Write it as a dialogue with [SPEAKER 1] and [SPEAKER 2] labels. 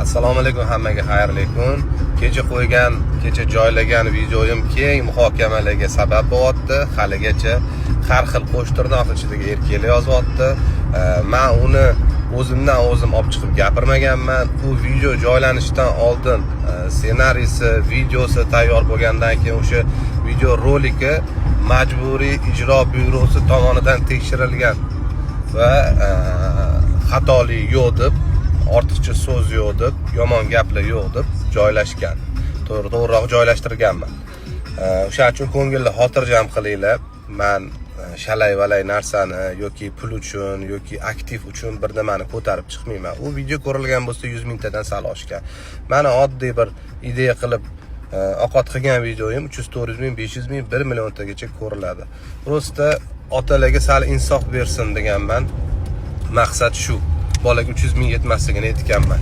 [SPEAKER 1] Assalomu alaykum hammaga, xayrli kun. Kecha qo'ygan, kecha joylagan videoyim keng muhokamalarga sabab bo'lyapti. Haligacha har xil qo'shtirnoq ichidagi erkaklar yozyapti. Man uni o'zimdan o'zim olib chiqib gapirmaganman. U video joylanishidan oldin ssenariysi, videosi tayyor bo'lgandan keyin o'sha video roliki Majburiy ijro byurosi tomonidan tekshirilgan va xatolik yo'q deb, ortiqcha so'z yo'q deb, yomon gaplar yo'q deb joylashgan, to'g'ri, to'g'riroq joylashtirganman. O'shaning uchun ko'ngilni xotirjam qilinglar. Man shalay valay narsani yoki pul uchun yoki aktiv uchun bir nimani ko'tarib chiqmayman. U video ko'rilgan bo'lsa, 100 mingtadan sal oshgan. Mani oddiy bir ideya qilib ovqat qilgan videoyim 300, 400 ming, 500 ming, 1 milliontagacha ko'riladi. Просто otalarga sal insof bersin deganman. Maqsad shu, bolaga 300 ming yetmasligini aytganman.